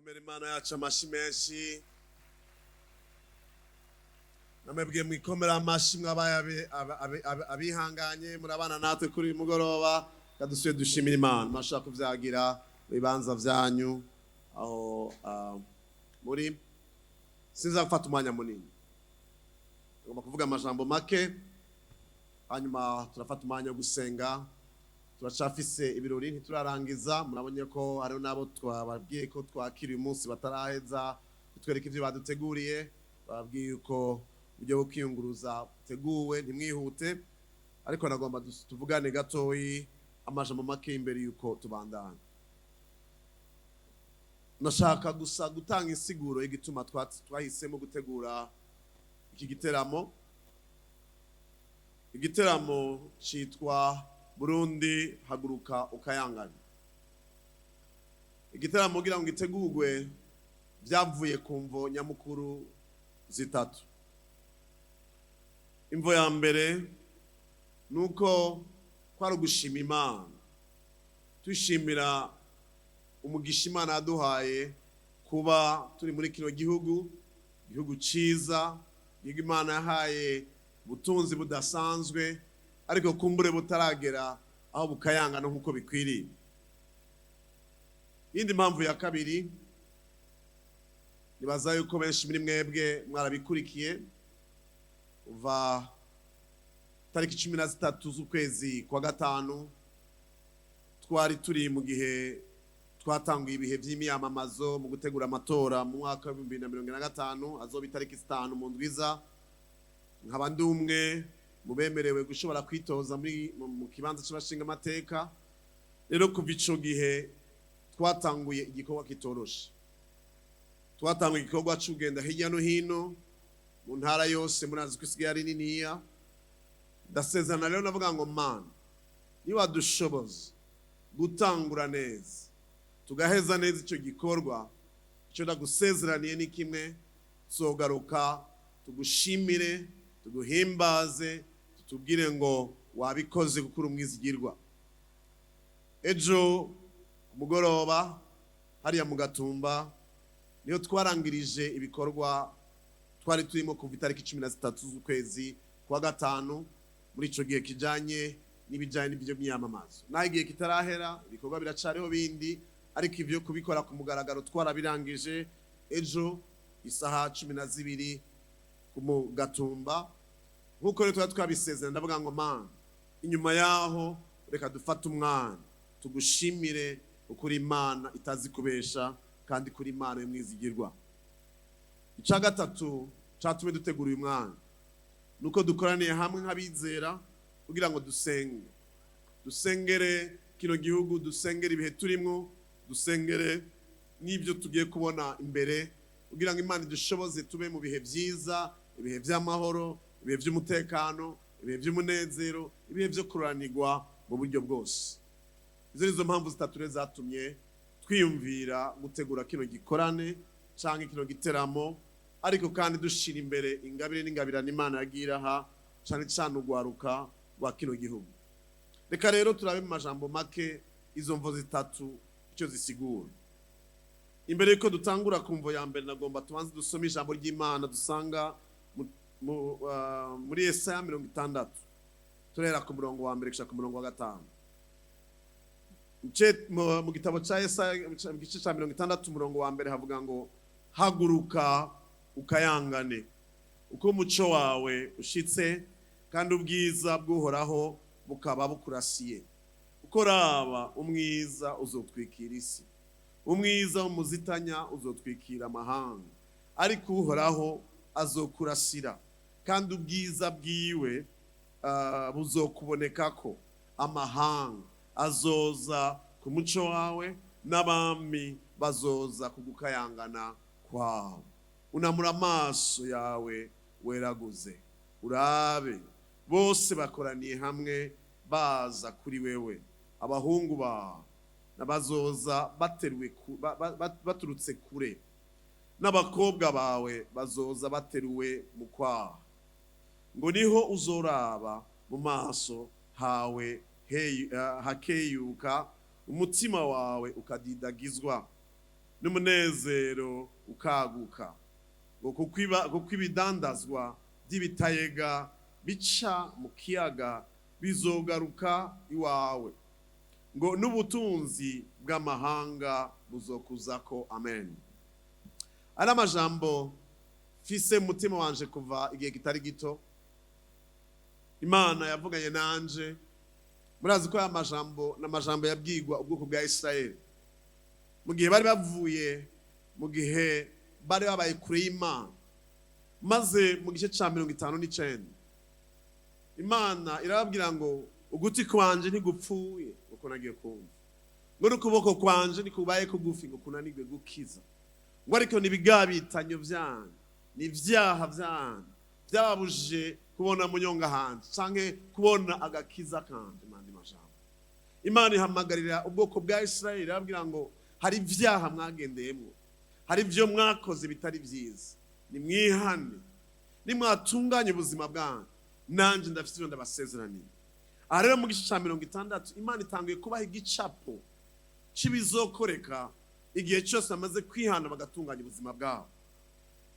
Dukomere Imana yacu amashi menshi. Namwebwe mwikomera amashi, mwabaye abihanganye murabana natwe kuri uyu mugoroba. Kadusuye dushimira Imana. Mashaka kuvyagira mu bibanza vyanyu aho muri. Sinza gufata umwanya munini, ngomba kuvuga amajambo make, hanyuma turafata umwanya wo gusenga. Turacafise ibirori, ntiturarangiza. Murabonye ko hariho n'abo twababwiye ko twakira uyu munsi bataraheza kutwereka ibyo baduteguriye. Bababwiye ko uburyo bwo kwiyunguruza buteguwe, ntimwihute. Ariko nagomba tuvugane gatoyi amajambo make imbere yuko tubandana. Nashaka gusa gutanga insiguro y'igituma twahisemo gutegura iki giteramo, igiteramo citwa "Burundi Haguruka Ukayangana". Igiteramo kugira ngo gitegurwe byavuye ku mvo nyamukuru zitatu. Imvo ya mbere ni uko kwari ugushima Imana, twishimira umugisha Imana yaduhaye kuba turi muri kino gihugu, igihugu ciza, igihugu Imana yahaye ubutunzi budasanzwe, ariko kumbure butaragera aho bukayangana nk'uko bikwiriye. Iyindi mpamvu ya kabiri, nibaza yuko benshi muri mwebwe mwarabikurikiye kuva tariki 13 z'ukwezi kwa gatanu. Twari turi mu gihe twatanguye ibihe vy'imyamamazo mu gutegura amatora mu mwaka wa 2025, azoba itariki 5 mu ndwiza. Nkaba ndi umwe mu bemerewe gushobora kwitoza muri mu kibanza c'abashinga amateka. Rero kuva ico gihe twatanguye igikorwa kitoroshe, twatanguye igikorwa c'ugenda hirya no hino mu ntara yose. Murazi ko isigaye ari niniya. Ndasezerana rero, navuga ngo: "Mana, niwadushoboza gutangura neza, tugaheza neza icyo gikorwa, icyo ndagusezeraniye ni kimwe: tuzogaruka tugushimire, tuguhimbaze, tutubwire ngo wabikoze kuko uri umwizigirwa." Ejo ku mugoroba hariya mu Gatumba niyo twarangirije ibikorwa twari turimo kuva itariki 13 z'ukwezi kwa gatanu, muri ico gihe kijanye n'ibijanye n'ibyo myamamazo. Naho igihe kitarahera, ibikorwa biracariho bindi, ariko ivyo kubikora ku mugaragaro twarabirangije ejo isaha 12 ku mu Gatumba, nk'uko rero twari twabisezerana. Ndavuga ngo: "Mana, inyuma yaho reka dufate umwana tugushimire ukuri Imana itazi kubesha kandi kuri Imana y'umwizigirwa." Icya gatatu cyatumye dutegura uyu mwana nuko dukoraniye hamwe nk'abizera kugira ngo dusenge, dusengere kino gihugu, dusengere ibihe turimo, dusengere n'ibyo tugiye kubona imbere, kugira ngo Imana idushoboze tube mu bihe byiza, ibihe by'amahoro, ibihe by'umutekano, ibihe by'umunezero, ibihe byo kuranirwa mu buryo bwose. Izo nizo mpamvu zitatu rero zatumye twiyumvira gutegura kino gikorane canke kino giteramo, ariko kandi dushira imbere ingabire n'ingabirano Imana yagiye iraha cane cane urwaruka rwa kino gihugu. Reka rero turabe mu majambo make izo mvo zitatu icyo zisigura. Imbere yuko dutangura ku mvo ya mbere, nagomba tubanze dusome ijambo ry'Imana dusanga muri Yesaya 60. Turera ku murongo wa mbere gushika ku murongo wa gatanu. Mu gitabo ca Yesaya, mu gice ca 60, umurongo wa mbere, havuga ngo: "Haguruka ukayangane, uko umuco wawe ushitse kandi ubwiza bw'Uhoraho bukaba bukurasiye. Uko raba, umwiza uzotwikira isi, umwiza w'umuzitanya uzotwikira amahanga, ariko Uhoraho azokurasira kandi ubwiza bwiwe buzokubonekako. Amahanga azoza ku muco wawe, n'abami bazoza kugukayangana kwawe. Unamura amaso yawe weraguze urabe, bose bakoraniye hamwe baza kuri wewe. Abahungu bawe n'abazoza bateruwe baturutse kure, n'abakobwa bawe bazoza bateruwe mu kwaha. Ngo niho uzoraba mu maso hawe hakeyuka, umutima wawe ukadidagizwa." N'umunezero ukaguka ngo kuko ibidandazwa by'ibitayega bica mu kiyaga bizogaruka iwawe, ngo n'ubutunzi bw'amahanga buzokuzako. Amen. Ari amajambo mfise mu mutima wanje kuva igihe kitari gito. Imana yavuganye nanje. Murazi ko aya majambo ni amajambo yabwirwa ubwoko bwa Isirayeli mu gihe bari bavuye, mu gihe bari babaye kure y'Imana. Maze mu gice cya 59 Imana irababwira ngo: "Ugutwi kwanje ntigupfuye uko nagiye kumva, ngo n'ukuboko kwanje ntikubaye kugufi ngo kunanirwe gukiza, ngo ariko n'ibigabitanyo byanyu, n'ibyaha byanyu byababujije kubona munyonga hanze canke kubona agakiza kanje." Mandi majambo, Imana ihamagarira ubwoko bwa Isirayeli, irababwira ngo hari ibyaha mwagendeyemwo, hari ibyo mwakoze bitari byiza, nimwihane, nimwatunganye ubuzima bwanyu, nanjye ndafite ibyo ndabasezeraniye. Aha rero mu gice cya 60 Imana itanguye kubaha igicapo cy'ibizokoreka igihe cyose bamaze kwihana bagatunganya ubuzima bwabo.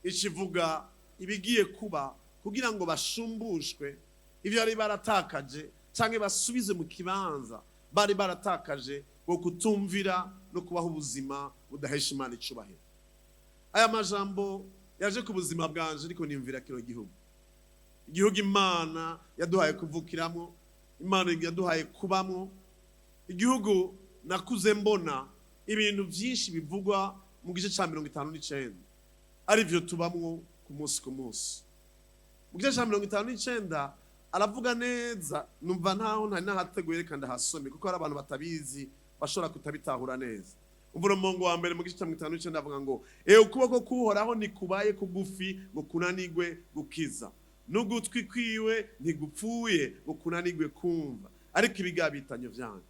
Ikivuga ibigiye kuba kugira ngo bashumbushwe ibyo bari baratakaje cyangwa basubize mu kibanza bari baratakaje, ngo kutumvira no kubaho ubuzima budahesha Imana icubahiro. Aya majambo yaje ku buzima bwanje, ariko nimvira kino gihugu, igihugu Imana yaduhaye kuvukiramo, Imana yaduhaye kubamwo, igihugu nakuze mbona ibintu byinshi bivugwa mu gice cya 59 aribyo tubamwo ku munsi ku munsi. Mu gice cya 59 aravuga neza, numva ntaho ntari nahateguye, reka ndahasome kuko hari abantu batabizi bashobora kutabitahura neza. Umva umurongo wa mbere mu gice cya 59, avuga ngo: "Ewe, ukuboko k'Uhoraho ntikubaye kugufi ngo kunanigwe gukiza, n'ugutwi kwiwe ntigupfuye ngo kunanigwe kumva, ariko ibigabitanyo byanyu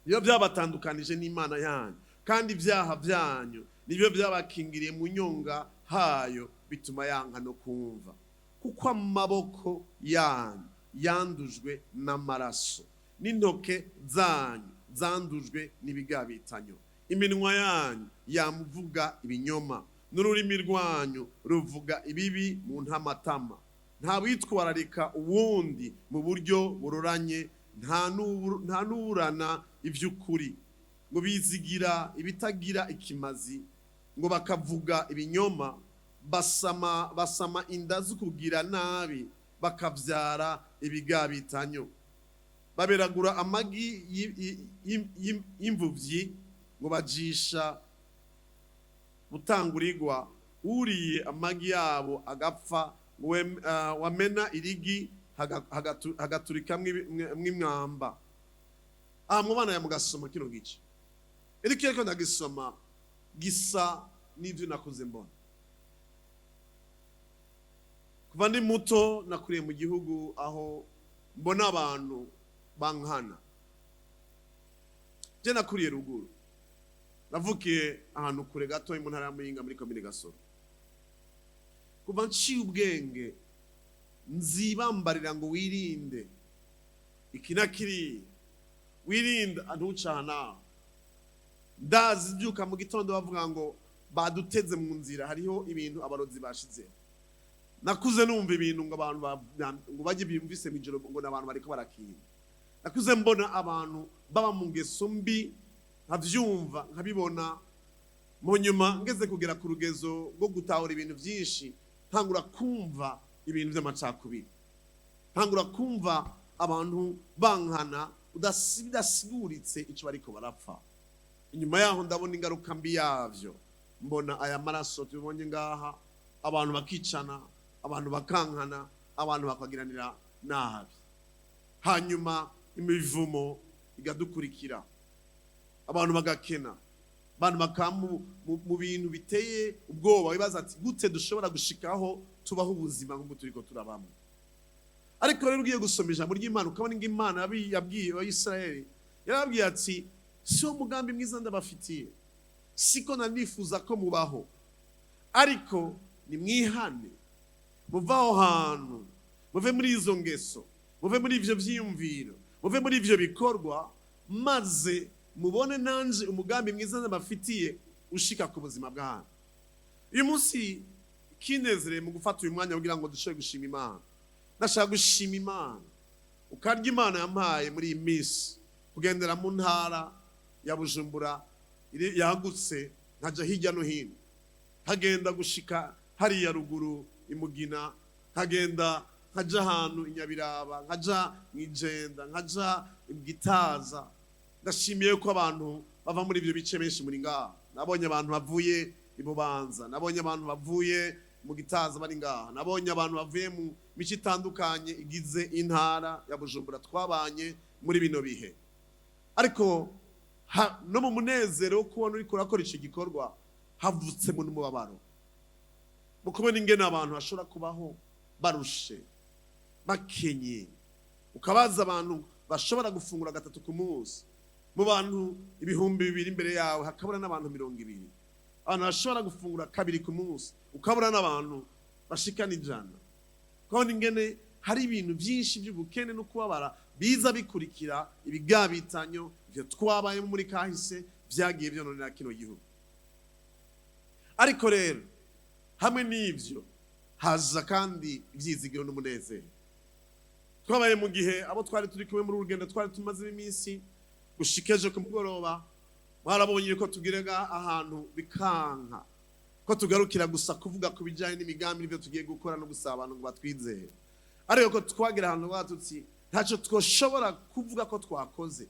niyo byabatandukanije n'Imana yanyu, kandi ibyaha byanyu nibyo byabakingiriye mu nyonga hayo, bituma yanka no kumva. Kuko amaboko yanyu yandujwe n'amaraso, n'intoke zanyu zandujwe n'ibigabitanyo. Iminwa yanyu yamuvuga ibinyoma, n'ururimi rwanyu ruvuga ibibi mu ntamatama. Nta witwararika uwundi mu buryo buroranye, nta n'uburana iby'ukuri, ngo bizigira ibitagira ikimazi, ngo bakavuga ibinyoma, basama inda zo kugira nabi, bakabyara ibigabitanyo. Baberagura amagi y'imvuvyi, ngo bajisha butangurirwa. Uriye amagi yabo agapfa, ngo wamena irigi hagaturikamwo imwamba." Aha mu bana ya mugasoma kino gice, ariko iyo ndagisoma gisa n'ibyo nakuze mbona kuva ndi muto. Nakuriye mu gihugu aho mbona abantu bankana. Je nakuriye ruguru, navukiye ahantu kure gato mu ntara ya Muyinga, muri komine Gasoro. Kuva nciye ubwenge nzibambarira ngo wirinde iki na kiriya, wirinde ntucana. Ndazi byuka mu gitondo bavuga ngo baduteze mu nzira, hariho ibintu abarozi bashize. Nakuze numva ibintu ngo abantu ngo bajye bimvise mu ijoro ngo n'abantu bariko barakina. Nakuze mbona abantu baba mu ngeso mbi, nkavyumva, nkabibona. Mu nyuma ngeze kugera ku rugezo rwo gutahura ibintu byinshi, ntangura kumva ibintu by'amacakubiri, ntangura kumva abantu bankana bidasiguritse icyo bariko barapfa. Inyuma yaho ndabona ingaruka mbi yavyo, mbona aya maraso tubonye ngaha, abantu bakicana, abantu bakankana, abantu bakagiranira nabi, hanyuma imivumo ikadukurikira, abantu bagakena, abantu bakaba mu bintu biteye ubwoba, bibaza ati: "Gute dushobora gushikaho tubaho ubuzima nk'ubu turiko turabamo?" Ariko rero ugiye gusoma ijambo ry'Imana ukabona ngo Imana yabwiye Abayisiraheli, yarababwiye ati: "Si wo mugambi mwiza ndabafitiye, siko nanifuza ko mubaho, ariko nimwihane, muve aho hantu, muve muri izo ngeso, muve muri ivyo vyiyumviro, muve muri ivyo bikorwa, maze mubone nanje umugambi mwiza ndabafitiye." Ushika ku buzima bwanyu. Uyu munsi ikinezereye mu gufata uyu mwanya kugira ngo dushobore gushima Imana, ndashaka gushima Imana ukarya Imana yampaye muri iyi minsi kugendera mu ntara ya Bujumbura yagutse, nkaja hirya no hino, nkagenda gushika hariya ruguru imugina, nkagenda nkaja ahantu inyabiraba, nkaja mwijenda, nkaja Gitaza. Ndashimiye ko abantu bava muri ibyo bice benshi muri ngaha. Nabonye abantu bavuye i Bubanza, nabonye abantu bavuye mu Gitaza bari ngaha, nabonye abantu bavuye mu mice itandukanye igize intara ya Bujumbura twabanye muri bino bihe. Ariko no mu munezero wo kubona uriko urakora ico gikorwa, havutsemo n'umubabaro mu kubona ingene abantu bashobora kubaho barushe, bakenye. Ukabaza abantu bashobora gufungura gatatu ku munsi, mu bantu 2000 imbere yawe hakabura n'abantu 20. Abantu bashobora gufungura kabiri ku munsi, ukabura n'abantu bashikana 100. Ukabona ingene hari ibintu byinshi by'ubukene no kubabara biza bikurikira ibigabitanyo ivyo twabayemo muri kahise vyagiye vyononera kino gihugu. Ariko rero hamwe n'ivyo haza kandi ivyizigiro n'umunezero. Twabaye mu gihe abo twari turi kumwe muri uru rugendo twari tumazemo iminsi gushika ejo ku mugoroba, mwarabonye yuko tugirega ahantu bikanka ko tugarukira gusa kuvuga ku bijyanye n'imigambi n'ibyo tugiye gukora no gusaba abantu ngo batwizere, ariko ko twagera ahantu batutsi ntacyo twoshobora kuvuga ko twakoze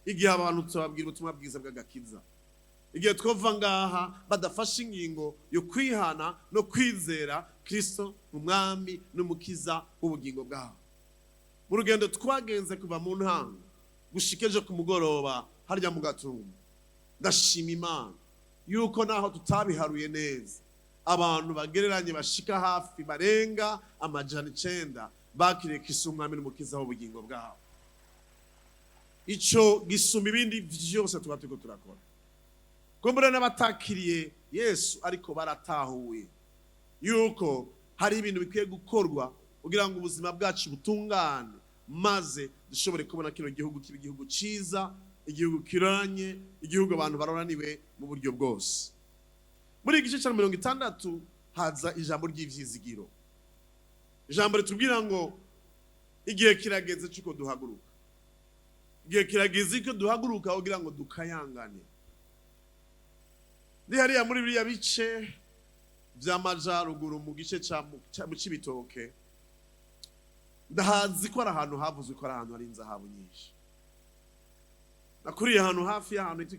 igihe abantu tubabwira ubutumwa bwiza bw'agakiza, igihe twova ngaha badafashe ingingo yo kwihana no kwizera Kristo umwami n'umukiza w'ubugingo bwabo. Mu rugendo twagenze kuva mu ntango gushika ejo ku mugoroba harya mu Gatumba, ndashima Imana yuko naho tutabiharuye neza, abantu bagereranye bashika hafi barenga 900 bakiriye Kristo umwami n'umukiza w'ubugingo bwabo. Ico gisumba ibindi vyose tuba turiko turakora. Kumbura n'abatakiriye Yesu ariko baratahuye yuko hari ibintu bikwiye gukorwa kugira ngo ubuzima bwacu butungane, maze dushobore kubona kino gihugu kiba igihugu ciza, igihugu kiranye, igihugu abantu baroraniwe mu buryo bwose. Muri iki gice cya 60 haza ijambo ry'ivyizigiro, ijambo ritubwira ngo igihe kirageze cy'uko duhaguruka, igihe kirageze ko duhaguruka kugira ngo dukayangane. Ndi hariya muri biriya bice by'amajaruguru, mu gice mu Cibitoke, ndahazi ko ari ahantu havuzwe ko ari ahantu hari inzahabu nyinshi. Nakuriye ahantu hafi y'ahantu hitwa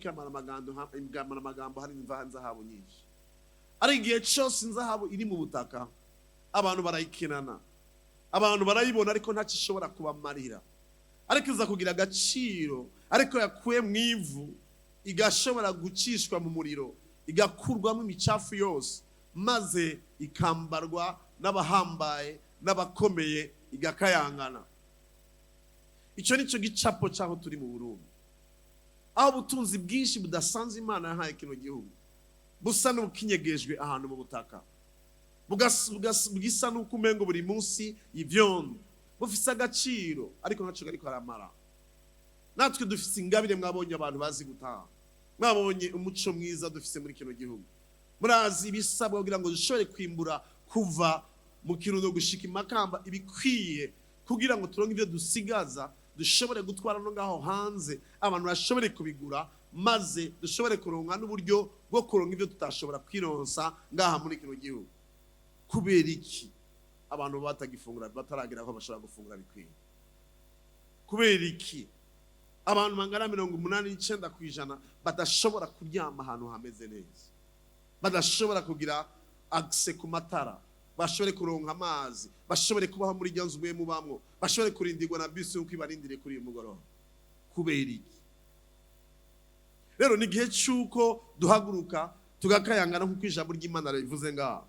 Ikamaramagambo, hari inzahabu nyinshi. Ariko igihe cyose inzahabu iri mu butaka, abantu barayikinana, abantu barayibona, ariko ntacyo ishobora kubamarira. Ariko iza kugira agaciro ariko yakuye mu ivu, igashobora gucishwa mu muriro, igakurwamo imicafu yose, maze ikambarwa n'abahambaye n'abakomeye, igakayangana. Icyo ni cyo gicapo cy'aho turi mu Burundi, aho ubutunzi bwinshi budasanzwe Imana yahaye kino gihugu busa n'ubukinyegejwe ahantu mu butaka, bwisa n'uko umengo buri munsi y'ivyondo, bufise agaciro ariko ntaco kariko karamara. Natwe dufise ingabire, mwabonye abantu bazi gutaha, mwabonye umuco mwiza dufise muri kino gihugu, murazi ibisabwa kugira ngo dushobore kwimbura kuva mu Kirundo gushika Imakamba ibikwiye, kugira ngo turonke ibyo dusigaza, dushobore gutwara no ngaho hanze, abantu bashobore kubigura, maze dushobore kuronka n'uburyo bwo kuronka ibyo tutashobora kwironsa ngaha muri kino gihugu. Kubera iki abantu batagifungura, bataragira aho bashobora gufungura bikwiye? Kubera iki abantu bangana 89% badashobora kuryama ahantu hameze neza, badashobora kugira accès ku matara, bashobore kuronka amazi, bashobore kubaho muri iryo nzu mwe mubamwo, bashobore kurindirwa na bisi yuko ibarindiriye kuri uyu mugoroba? Kubera iki? Rero ni igihe cy'uko duhaguruka tugakayangana nk'uko ijambo ry'Imana ribivuze ngaho.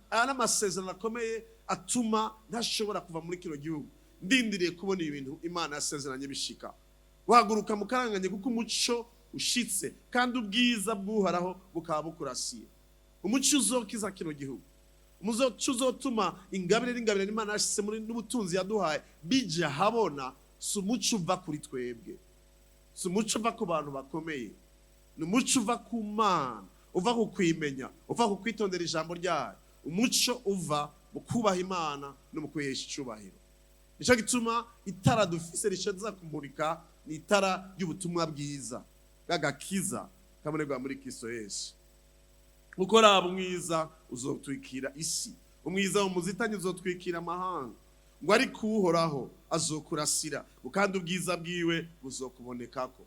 Aya ni amasezerano akomeye atuma ntashobora kuva muri kino gihugu ndindiriye kubona ibintu Imana yasezeranye bishika. Guhaguruka mukaranganye, kuko umuco ushitse kandi ubwiza bw'Uhoraho bukaba bukurasiye. Umuco uzokiza kino gihugu, umuco uzotuma ingabire n'ingabire Imana yashyize muri n'ubutunzi yaduhaye bija habona, si umuco uva kuri twebwe, si umuco uva ku bantu bakomeye. Ni umuco uva ku Mana, uva ku kwimenya, uva ku kwitondera ijambo ryayo, umuco uva mu kubaha Imana no mu kwihesha icubahiro. Nicyo gituma itara dufise rishoza kumurika ni itara ry'ubutumwa bwiza bw'agakiza kabonerwa muri Kristo Yesu. Kuko raba, umwiza uzotwikira isi, umwiza muzitanye uzotwikira amahanga. Ngo ariko Uhoraho azokurasira, ngo kandi ubwiza bwiwe buzokubonekako.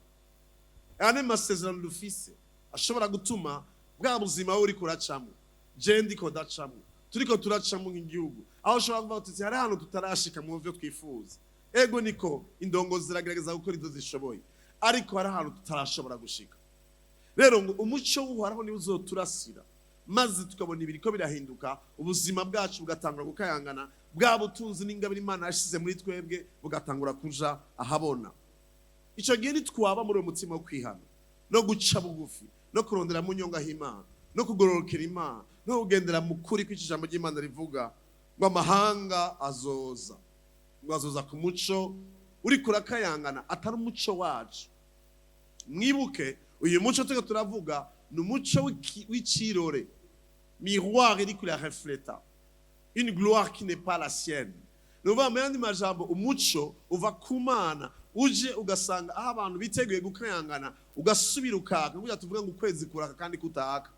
Aya ni amasezerano dufise ashobora gutuma bwa buzima wowe uriko uracamo, je ndiko ndacamo, turiko turacamo nk'igihugu, aho ushobora kuvuga uti hari ahantu tutarashika mu byo twifuza. Ego, niko indongozi ziragerageza gukora ibyo zishoboye, ariko hari ahantu tutarashobora gushika. Rero ngo umuco w'Uhoraho niwo uzoturasira, maze tukabona ibiriko birahinduka, ubuzima bwacu bugatangura gukayangana, bwa butunzi n'ingabire Imana yashize muri twebwe bugatangura kuja ahabona. Icyo gihe nitwaba muri uwo mutima wo kwihana no guca bugufi no kurondera mu nyonga h'Imana no kugororokera Imana no kugendera mu kuri kw'iki jambo ry'Imana rivuga, ngo amahanga azoza, ngo azoza ku muco uriko urakayangana, atari umuco wacu. Mwibuke, uyu muco turiko turavuga ni umuco w'icirore, miroir iriko irarefleta une gloire qui n'est pas la sienne. Ni ukuvuga, mu yandi majambo, umuco uva ku Mana uje ugasanga aho abantu biteguye gukayangana, ugasubira ukaka. Kugira tuvuge ngo ukwezi kuraka kandi kutaka,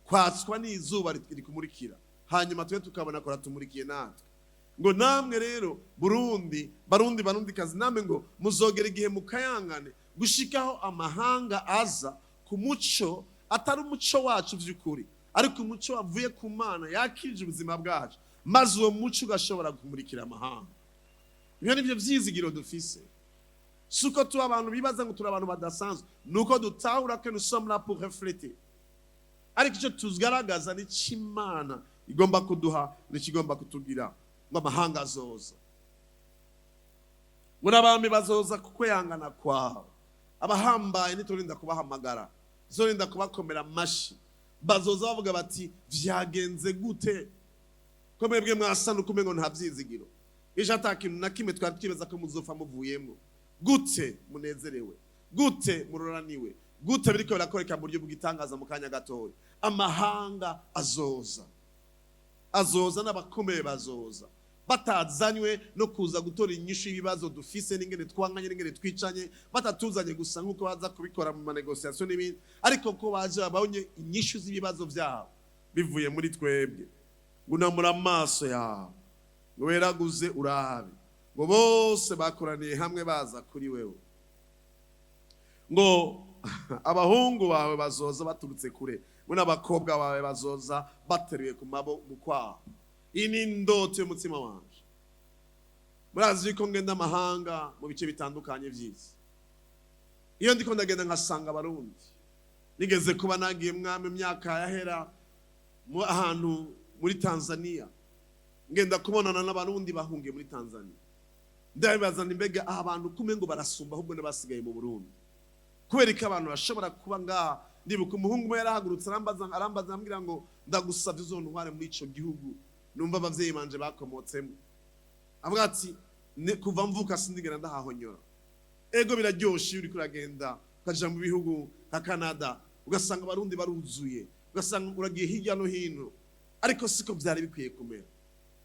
kwatswa n'izuba rikumurikira, hanyuma twe tukabona kuratumurikiye natwe. Ngo namwe rero Burundi, Barundi, Barundi kazi, namwe ngo muzogera igihe mukayangane gushikaho amahanga aza ku muco atari umuco wacu vy'ukuri, ariko umuco wavuye ku Mana yakije ubuzima bwacu, maze uwo muco ugashobora kumurikira amahanga. Ibyo ni byo vyizigiro dufise. Si uko tuba abantu bibaza ngo turi abantu badasanzwe, ni uko dutahura que nous sommes là pour refléter, ariko icyo tugaragaza ni Imana igomba kuduha, n'ikigomba kutugira. Ngo amahanga azoza, ngo n'abami bazoza kukweyangana kwawe. Abahambaye ntiturinda kubahamagara, tuzorinda kubakomera amashi. Bazoza bavuga bati: "Vyagenze gute ko mwebwe mwasa n'uko umengo nta vyizigiro, ejo ata kintu na kimwe twari twibaza ko muzopfa muvuyemo? Gute munezerewe? Gute muroraniwe? Gute biriko birakoreka mu buryo bw'itangaza mu kanya gatoya?" Amahanga azoza, azoza n'abakomeye bazoza batazanywe no kuza gutora inyishu y'ibibazo dufise n'ingene twanganye n'ingene twicanye, batatuzanye gusa nk'uko baza kubikora mu ma négociations n'ibindi, ariko ko baje babonye inyishu z'ibibazo byabo bivuye muri twebwe. Ngo unamura amaso yawe, ngo weraguze urabe, ngo bose bakoraniye hamwe baza kuri wewe. Ngo abahungu bawe bazoza baturutse kure, ngo n'abakobwa bawe bazoza bateruye ku mabo mu kwaha. Iyi ni indoto y'umutima wanje. Murazi yuko ngenda amahanga mu bice bitandukanye by'isi. Iyo ndiko ndagenda nkasanga Abarundi, nigeze kuba nagiye mwami imyaka yahera mu ahantu muri Tanzania, ngenda kubonana n'Abarundi bahungiye muri Tanzania. Ndabibaza nti: "Mbega aha bantu kume ngo barasumba ahubwo n'abasigaye mu Burundi? Kubera ko abantu bashobora kuba ngaha?" Ndibuka umuhungu umwe yarahagurutse arambaza, arambwira ngo: "Ndagusabye uzontware muri ico gihugu numva abavyeyi banje bakomotsemo." Avuga ati: "Kuva mvuka sindigera ndahahonyora." Ego, biraryoshe iyo uriko uragenda ukaja mu bihugu nka Canada, ugasanga Abarundi baruzuye, ugasanga uragiye hirya no hino, ariko siko vyari bikwiye kumera.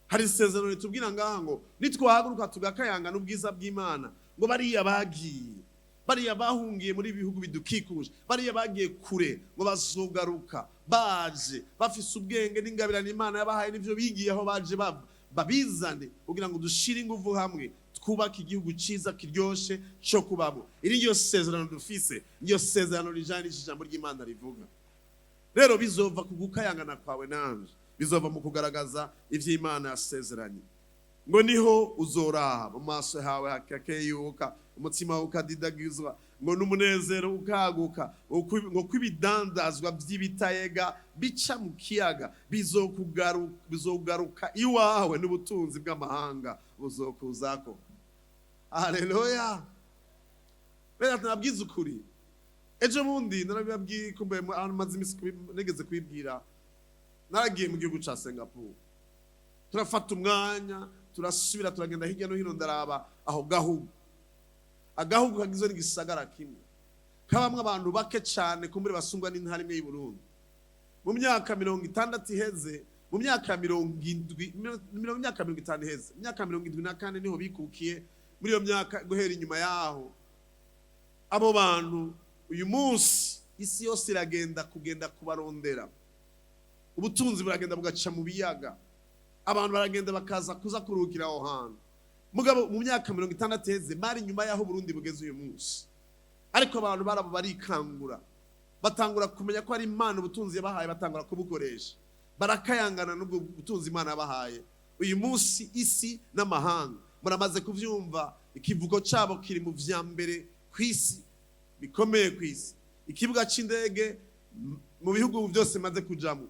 Hari isezerano ritubwira ngaha ngo nitwahaguruka tugakayangana ubwiza bw'Imana, ngo bariya bagiye, bariya bahungiye muri bihugu bidukikuje, bariya bagiye kure, ngo bazogaruka baje bafise ubwenge n'ingabirano Imana yabahaye n'ivyo bigiye aho baje bava, babizane kugira ngo dushire inguvu hamwe, twubake igihugu ciza kiryoshe co kubamo. Iri ryo sezerano dufise, niyo sezerano rijanye n'iki jambo ry'Imana rivuga. Rero bizova ku gukayangana kwawe nanje, bizova mu kugaragaza ivyo Imana yasezeranye. Ngo niho uzoraba, mu maso hawe hakakeyuka, umutima wawe ukadidagizwa, ngo n'umunezero ukaguka, ngo kw'ibidandazwa by'ibitayega bica mu kiyaga bizogaruka iwawe, n'ubutunzi bw'amahanga buzokuzako. Haleluya! Bera nabwiza ukuri, ejo bundi narabibabwiye, kumbe ahantu maze iminsi nigeze kubibwira, naragiye mu gihugu ca Singapore, turafata umwanya, turasubira turagenda hirya no hino, ndaraba aho gahugu, agahugu kagizwe n'igisagara kimwe. Kabamwe abantu bake cyane, kumbure basungwa n'intara imwe y'u Burundi. Mu myaka 60 iheze, mu myaka 70, myaka 50 iheze, mu myaka 74 niho bikukiye. Muri iyo myaka, guhera inyuma yaho, abo bantu uyu munsi isi yose iragenda kugenda kubarondera. Ubutunzi buragenda bugaca mu biyaga, abantu baragenda bakaza kuza kuruhukira aho hantu. Mugabo mu myaka 60 iheze bari inyuma y'aho Burundi bugeze uyu munsi. Ariko abantu barabo barikangura, batangura kumenya ko ari Imana ubutunzi yabahaye, batangura kubukoresha, barakayangana n'ubwo butunzi Imana yabahaye. Uyu munsi isi n'amahanga muramaze kuvyumva, ikivugo cabo kiri mu vya mbere ku isi, bikomeye ku isi. Ikibuga c'indege mu bihugu byose maze kujamo,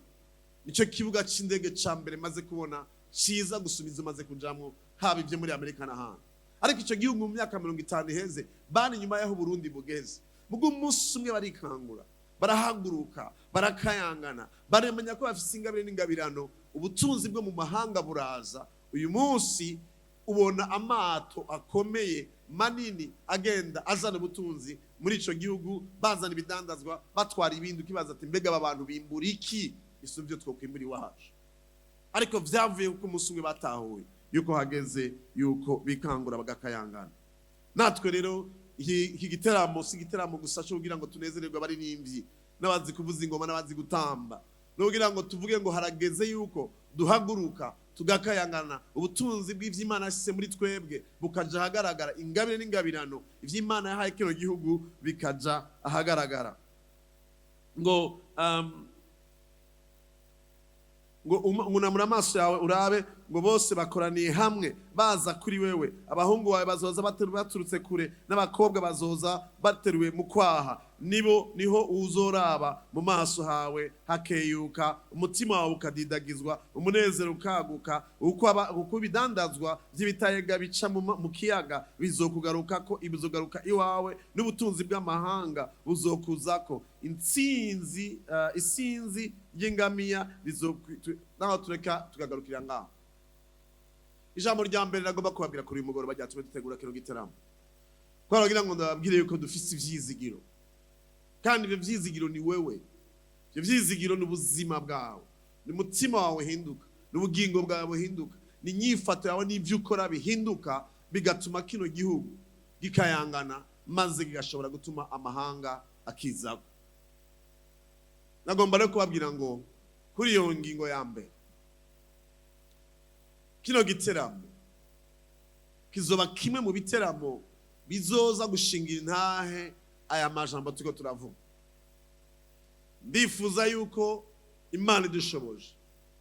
nicyo kibuga c'indege ca mbere maze kubona ciza gusubiza maze kujamo, haba ibyo muri Amerika n'ahandi. Ariko icyo gihugu mu myaka 50 iheze bari inyuma y'aho Burundi bugeze. Mugo umunsi umwe barikangura, barahaguruka, barakayangana, baramenya ko bafise ingabire n'ingabirano. Ubutunzi bwo mu mahanga buraza. Uyu munsi ubona amato akomeye manini agenda azana ubutunzi muri ico gihugu, bazana ibidandazwa, batwara ibindi. Ukibaza ati: "Mbega aba bantu bimbura iki isuvyo twokwimbura iwacu?" Ariko vyavuye kuko umunsi umwe batahuye yuko hageze yuko bikangura, bagakayangana. Natwe rero iki giteramo si igiteramo gusa cyo kugira ngo tunezererwe abaririmbyi n'abazi kuvuza ingoma n'abazi gutamba, no kugira ngo tuvuge ngo harageze yuko duhaguruka, tugakayangana, ubutunzi bw'ivy'Imana yashyize muri twebwe bukaja ahagaragara, ingabire n'ingabirano ivy'Imana yahaye kino gihugu bikaja ahagaragara. Ngo ngo unamura amaso yawe urabe, ngo bose bakoraniye hamwe baza kuri wewe. Abahungu bawe bazoza baturutse kure, n'abakobwa bazoza bateruwe mu kwaha. Nibo niho uzoraba mu maso hawe hakeyuka, umutima wawe ukadidagizwa, umunezero ukaguka. Uko ibidandazwa by'ibitayega bica mu kiyaga bizokugarukako, bizogaruka iwawe, n'ubutunzi bw'amahanga buzokuzako. Intsinzi, isinzi ry'ingamiya naho tureka tukagarukira ngaho. Ijambo rya mbere nagomba kubabwira kuri uyu mugoroba ryatumye dutegura kino giteramo, kubera ngo ndababwire yuko dufise ivyizigiro, kandi ibyo vyizigiro ni wewe. Ibyo vyizigiro ni ubuzima bwawe, ni umutima wawe uhinduka, ni ubugingo bwawe buhinduka, ni inyifato yawe n'ibyo ukora bihinduka, bigatuma kino gihugu gikayangana, maze kigashobora gutuma amahanga akizako. Nagomba rero kubabwira ngo kuri iyo ngingo ya mbere, kino giteramo kizoba kimwe mu biteramo bizoza gushingira intahe aya majambo turiko turavuga. Ndifuza yuko Imana idushoboje,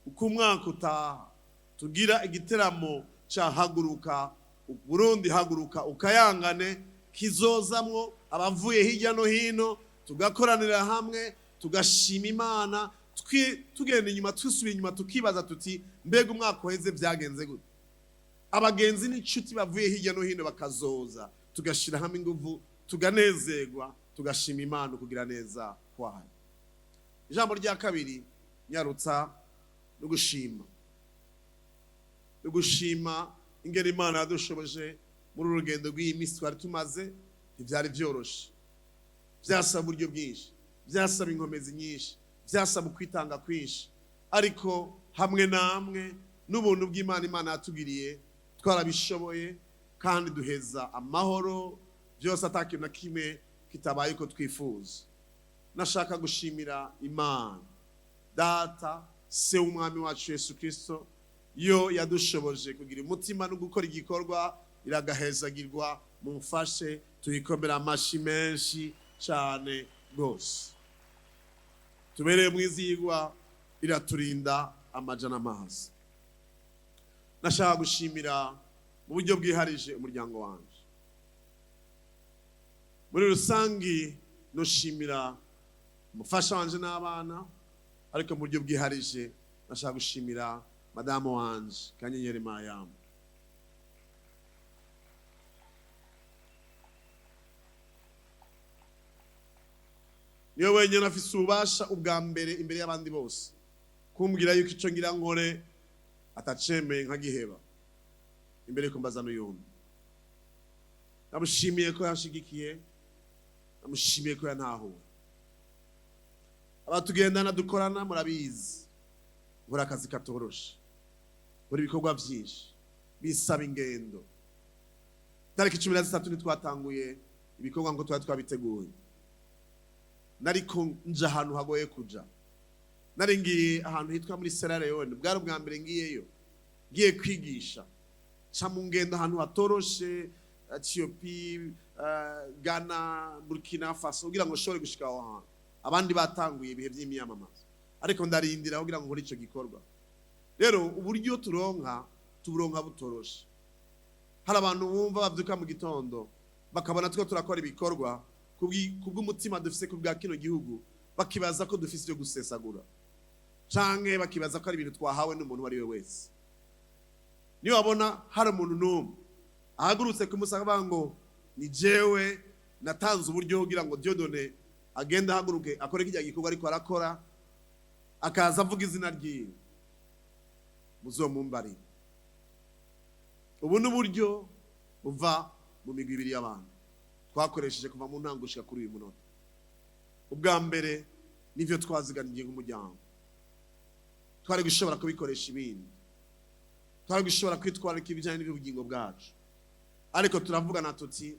uko umwaka utaha tugira igiteramo ca Haguruka Burundi, Haguruka Ukayangane, kizozamwo abavuye hirya no hino, tugakoranira hamwe, tugashima Imana, tugenda inyuma, twisubiye inyuma, tukibaza tuti: "Mbega umwaka uheze byagenze gute?" Abagenzi n'inshuti bavuye hirya no hino bakazoza, tugashyira hamwe ingufu, tuganezerwa, tugashima Imana kugira neza kwayo. Ijambo rya kabiri nyarutsa no gushima, no gushima ingene Imana yadushoboje muri uru rugendo rw'iyi minsi twari tumaze. Ntibyari byoroshe, byasaba uburyo bwinshi, byasaba inkomezi nyinshi, byasaba ukwitanga kwinshi. Ariko hamwe namwe n'ubuntu bw'Imana Imana yatugiriye, twarabishoboye kandi duheza amahoro byose, atakintu na kimwe kitabaye uko twifuza. Nashaka gushimira Imana Data, Se w'Umwami wacu Yesu Kirisito, yo yadushoboje kugira umutima no gukora igikorwa. Iragahezagirwa. Mumfashe tuyikomera amashi menshi cyane rwose. Tubereye mwizigwa, iraturinda amajana amazi. Nashaka gushimira mu buryo bwiharije umuryango wanje muri rusangi. Noshimira umufasha wanje n'abana, ariko mu buryo bwiharije nashaka gushimira madamu wanje Kanyenyeri Mariyamu. Niwe wenyine afise ububasha ubwa mbere imbere y'abandi bose kumbwira yuko icyo ngira nkore atacemeye nkagiheba, imbere yuko mbaza n'uyundi. Ndamushimiye ko yanshigikiye. Namushimiye ko yantahuye. Abatugendana dukorana murabizi, nkora akazi katoroshe, nkora ibikorwa byinshi bisaba ingendo. Tariki 13 ntitwatanguye ibikorwa ngo twari twabiteguye. Nariko nja ahantu hagoye kuja. Nari ngiye ahantu hitwa muri Sierra Leone, bwari ubwa mbere ngiyeyo, ngiye kwigisha. Ca mu ngendo ahantu hatoroshe, Ethiopie, Ghana, Burkina Faso, kugira ngo nshobore gushika aho hantu. Abandi batanguye ibihe by'imyamamazo, ariko ndarindira kugira ngo nkore ico gikorwa. Rero uburyo turonka, tuburonka butoroshe. Hari abantu bumva bavyuka mu gitondo bakabona two turakora ibikorwa kubw'umutima dufise ku bwa kino gihugu, bakibaza ko dufise ibyo gusesagura, canke bakibaza ko ari ibintu twahawe n'umuntu uwo ari we wese. Niyo wabona hari umuntu n'umwe ahagurutse kumusanga avuga ngo ni jewe natanze uburyo kugira ngo Dieudonné agende ahaguruke akore kirya gikorwa ariko arakora, akaza avuga izina ryiwe, muzomumbarire. Ubu ni uburyo buva mu migwi ibiri y'abantu twakoresheje kuva mu ntango gushika kuri uyu munota. Ubwa mbere nivyo twaziganiye nk'umuryango. Twari gushobora kubikoresha ibindi, twari gushobora kwitwararika ibijyanye n'iby'ubugingo bwacu, ariko turavugana tuti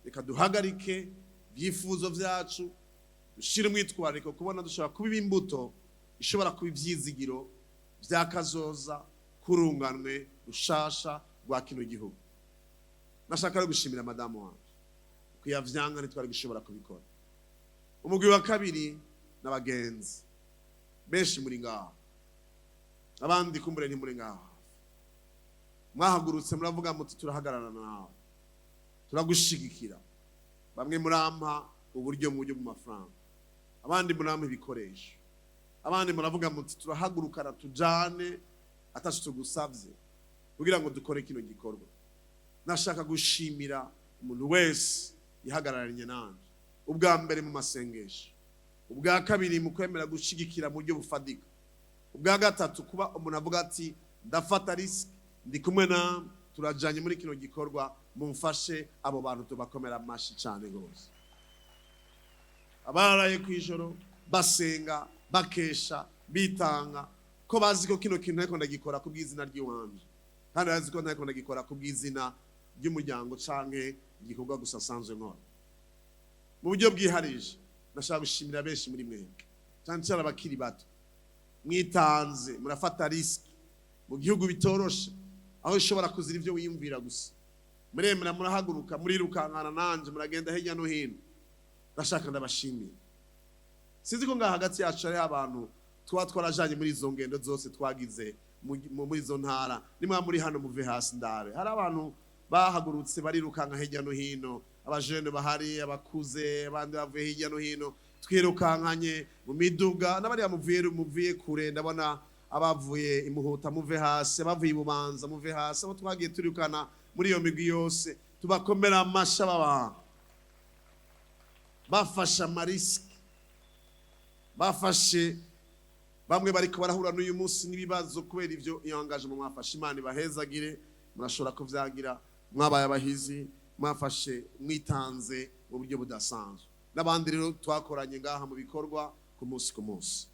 reka duhagarike ibyifuzo byacu, dushire umwitwarariko kubona dushobora kubiba imbuto ishobora kuba ibyizigiro bya kazoza kurunganwe rushasha rwa kino gihugu. Nashaka rero gushimira madamu wanje kuyavyanga, ntitwari gushobora kubikora. Umugwi wa kabiri n'abagenzi benshi muri ngaho, abandi kumbure ntimuri ngaho. Mwahagurutse muravuga muti turahagararana nawe, turagushigikira. Bamwe murampa uburyo mu buryo bw'amafaranga, abandi murampa ibikoresho, abandi muravuga muti turahagurukana tujane ataco tugusavye kugira ngo dukore kino gikorwa. Nashaka gushimira umuntu wese yihagararanye nanje, ubwa mbere mu masengesho, ubwa kabiri mu kwemera gushigikira mu buryo bufadika, ubwa gatatu kuba umuntu avuga ati ndafata risque, ndi kumwe na turajanye muri kino gikorwa, mumfashe abo bantu tubakomera amashi cyane rwose. Abaraye ku ijoro basenga, bakesha, bitanga, ko bazi ko kino kintu ariko ndagikora ku bw'izina ry'iwanje, kandi bazi ko ntariko ndagikora ku bw'izina ry'umuryango canke igikorwa gusa asanzwe nkora. Mu buryo bwiharije ndashaka gushimira benshi muri mwebwe, cyane cyane abakiri bato mwitanze murafata risque mu gihugu bitoroshe, aho ushobora kuzira ibyo wiyumvira gusa. Muremera, murahaguruka, murirukankana nanje, muragenda hirya no hino. Ndashaka ndabashimira. Sinzi ko ngaha hagati yacu hariho abantu tuba twarajanye muri izo ngendo zose twagize muri izo ntara. Nimwa muri hano muve hasi ndabe. Hari abantu bahagurutse barirukanka hirya no hino, abajene bahari, abakuze, abandi bavuye hirya no hino, twirukankanye mu miduga n'abariya muvuye kure. Ndabona abavuye imuhuta, muve hasi, abavuye ibubanza muve hasi, abo twagiye turukana muri iyo migwi yose, tubakomera amasha. Baba bafashe ama risques, bafashe bamwe bariko barahura n'uyu munsi n'ibibazo kubera ivyo iyo engagement mwafashe. Imana ibahezagire. Murashobora kuvyagira, mwabaye abahizi, mwafashe mwitanze mu buryo budasanzwe. N'abandi rero twakoranye ngaha mu bikorwa ku munsi ku munsi.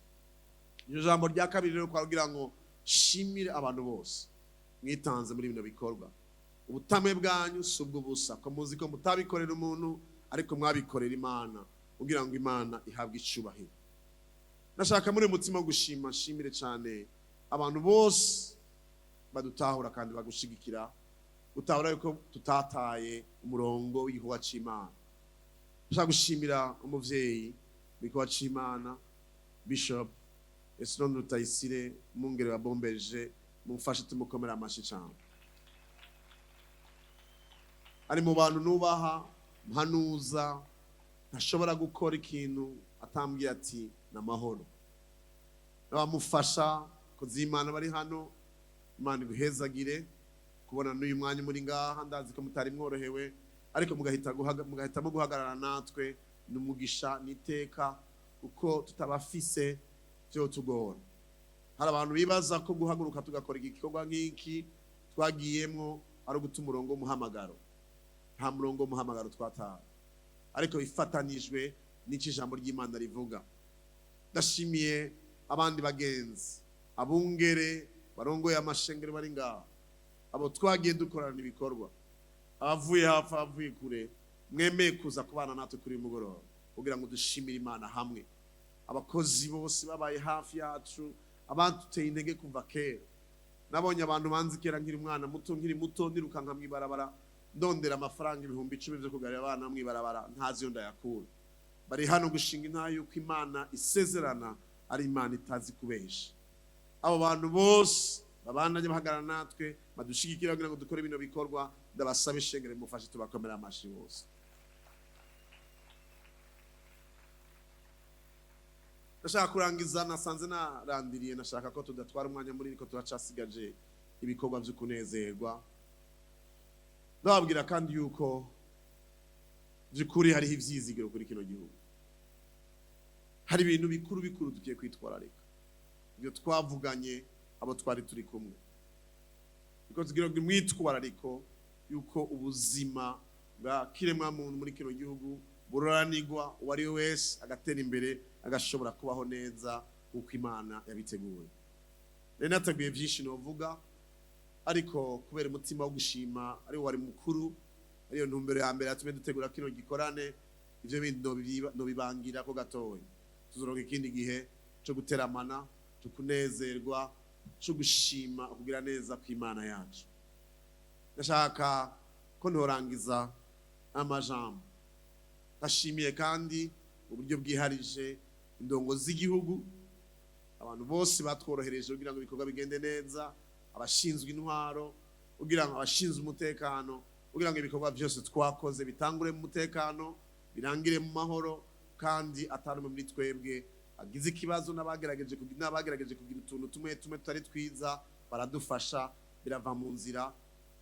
Iryo jambo rya kabiri rero kugira ngo shimire abantu bose mwitanze muri bino bikorwa. Ubutame bwanyu si ubw'ubusa, ko muzi ko mutabikorera umuntu ariko mwabikorera Imana kugira ngo Imana ihabwe icubahiro. Nashaka muri uyu mutima wo gushima nshimire cyane abantu bose badutahura kandi bagushigikira, gutahura yuko tutataye umurongo w'igikorwa c'Imana. Ndashaka gushimira umuvyeyi w'igikorwa c'Imana, Bishop Esron Rutayisire, umwungere wa Bomberge. Mumfashe tumukomera amashi cyane. Ari mu bantu nubaha, mpanuza. Ntashobora gukora ikintu atambwiye ati ni amahoro. N'abamufasha kuzimana bari hano, Imana iguhezagire kubona n'uyu mwanya muri ngaha. Ndazi ko mutari mworohewe, ariko mugahitamo guhagarara natwe. Ni umugisha n'iteka, kuko tutabafise byo tugora. Hari abantu bibaza ko guhaguruka tugakora igikorwa nk'iki twagiyemwo ari uguta umurongo w'umuhamagaro. Nta murongo w'umuhamagaro twataye. Ariko bifatanijwe n'icyo ijambo ry'Imana rivuga. Ndashimiye abandi bagenzi, abungere barongoye amashengero bari ngaho, abo twagiye dukorana ibikorwa, abavuye hafi, abavuye kure, mwemeye kuza kubana natwe kuri uyu mugoroba kugira ngo dushimire Imana hamwe. Abakozi bose babaye hafi yacu, abaduteye intege kuva kera. Nabonye abantu banzi kera nkiri umwana muto, nkiri muto, nirukanka mw'ibarabara ndondera amafaranga 10,000 byo kugarira abana mw'ibarabara, ntazi iyo ndayakura. Bari hano gushinga intahe yuko Imana isezerana ari Imana itazi kubesha. Abo bantu bose babandanye bahagarara natwe, badushigikira kugira ngo dukore bino bikorwa, ndabasaba ishengero mufashe tubakomera amashi bose. Ndashaka kurangiza, nasanze narandiriye, nashaka ko tudatwara umwanya muri ko turacasigaje ibikorwa byo kunezerwa. Ndababwira kandi yuko by'ukuri hariho ivyizigiro kuri kino gihugu. Hari ibintu bikuru bikuru tugiye kwitwararika, ibyo twavuganye abo twari turi kumwe, kuko tugira ngo imwitwarariko yuko ubuzima bwa kiremwa muntu muri kino gihugu buroranirwa, uwo ari we wese agatera imbere, agashobora kubaho neza uko Imana yabiteguye. Rero nateguye byinshi novuga, ariko kubera umutima wo gushima ari wo wari mukuru, ariyo ntumbero ya mbere yatumye dutegura kino gikorane, ivyo bindi nobibangira ko gatoya. Tuzoronka ikindi gihe cyo guteramana, cyo kunezerwa, cyo gushima kugira neza kw'Imana yacu. Ndashaka ko ntorangiza amajambo ndashimiye kandi uburyo bwiharije indongo z'igihugu, abantu bose batworohereje kugira ngo ibikorwa bigende neza, abashinzwe intwaro, kugira ngo abashinzwe umutekano, kugira ngo ibikorwa byose twakoze bitangure mu mutekano, birangire mu mahoro, kandi atari muri twebwe agize ikibazo. N'abagerageje kugira utuntu tumwe tumwe tutari twiza baradufasha birava mu nzira.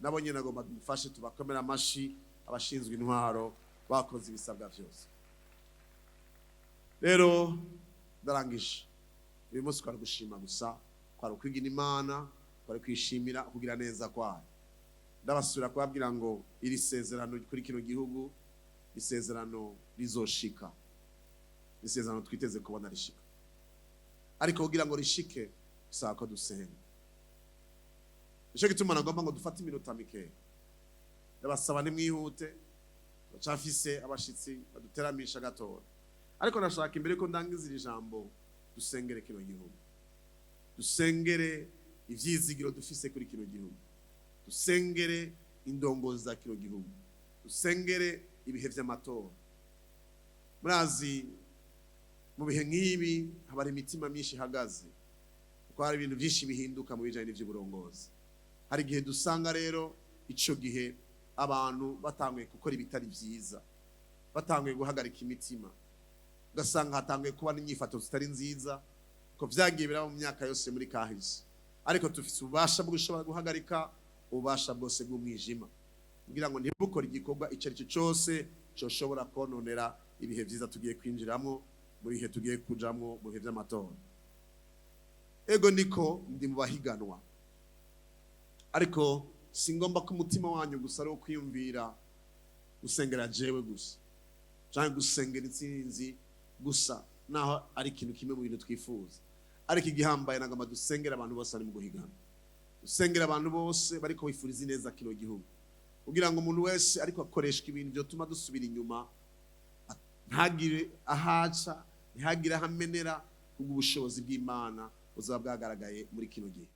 Nabo nyine nagomba dufashe tubakomera amashi, abashinzwe intwaro bakoze ibisabwa byose. Rero ndarangije, uyu munsi twari gushima gusa, twari kwigina Imana, twari kwishimira kugira neza kwayo. Ndabasubira kubabwira ngo iri sezerano kuri kino gihugu, isezerano rizoshika, isezerano twiteze kubona rishika. Ariko kugira ngo rishike bisaba ko dusenga. Nicyo gituma nagomba ngo dufate iminota mikeya. Ndabasaba nimwihute, bacafise abashitsi baduteramisha gatoya. Ariko ndashaka imbere ko ndangiza iri jambo, dusengere kino gihugu, dusengere ivyizigiro dufise kuri kino gihugu, dusengere indongozi za kino gihugu, dusengere ibihe vy'amatora. Murazi mu bihe nk'ibi haba hari imitima myinshi ihagaze, kuko hari ibintu byinshi bihinduka mu bijanye n'ivy'uburongozi. Hari igihe dusanga rero ico gihe abantu batanguye gukora ibitari vyiza, batanguye guhagarika imitima, ugasanga hatanguye kuba n'inyifato zitari nziza, ko vyagiye biraba mu myaka yose muri kahise. Ariko dufise ububasha bwo gushobora guhagarika ububasha bwose bw'umwijima, kugira ngo ntibukore igikorwa ico ari cyo cyose coshobora kononera ibihe vyiza tugiye kwinjiramwo, mu bihe tugiye kujamwo, mu bihe vy'amatora. Ego niko ndi mu bahiganwa, ariko singomba ko umutima wanyu gusa ari uwo kwiyumvira gusengera jewe gusa, canke gusengera intsinzi gusa, naho ari ikintu kimwe mu bintu twifuza. Ariko igihambaye nagomba dusengera abantu bose bari mu guhigana, dusengera abantu bose bariko bifuriza ineza kino gihugu, kugira ngo umuntu wese ariko akoreshwa ibintu vyotuma dusubira inyuma ntagire ahaca, ntihagire ahamenera, kubwo ubushobozi bw'Imana buzaba bwagaragaye muri kino gihe.